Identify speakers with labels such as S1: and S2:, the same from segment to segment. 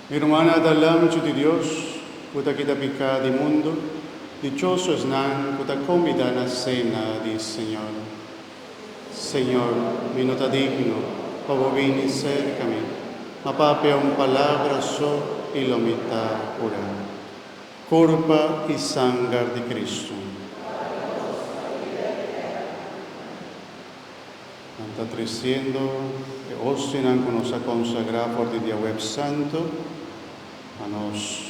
S1: Mi rumannan ta Lamchi di Dios ku ta kita piká di mundu, dichoso esnan ku ta kombidá na sena di Señor. Señor, mi no ta digno pa bo bini serka mi, ma papia un palabra so i lo mi ta kurá. Kurpa i sanger di Kristu. Nan ta treciendo e hostinan cu nos a consagra for di Diahuebs Santo pa nos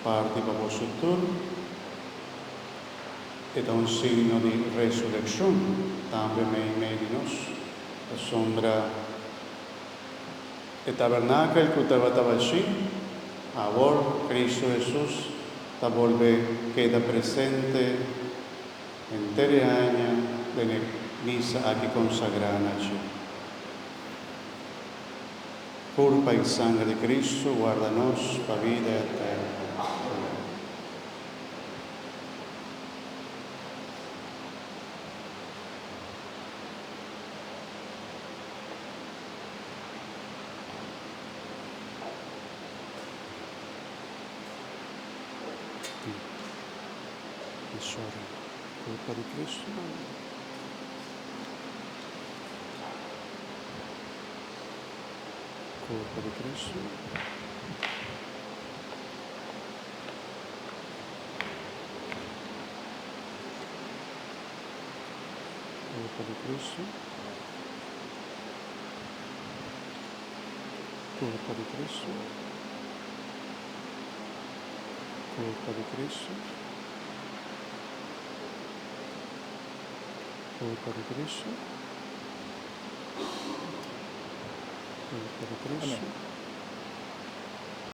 S1: parti pa boso tur. E ta un signo di resureccion tambe meimei di nos, pasobra e tabernakel cu tabata bashi, awor Cristo Jesus ta bolbe keda presente Henter e aña den e misa aki konsagrá na dje. Kurpa i sanger di Kristu warda nos pa bida eterno. Amen. Sorry. Kurpa di Kristu. Kurpa di Kristu. Kurpa di Kristu. Kurpa di Kristu. Kurpa di Kristu. Kurpa di Kristu. Kurpa di Kristu.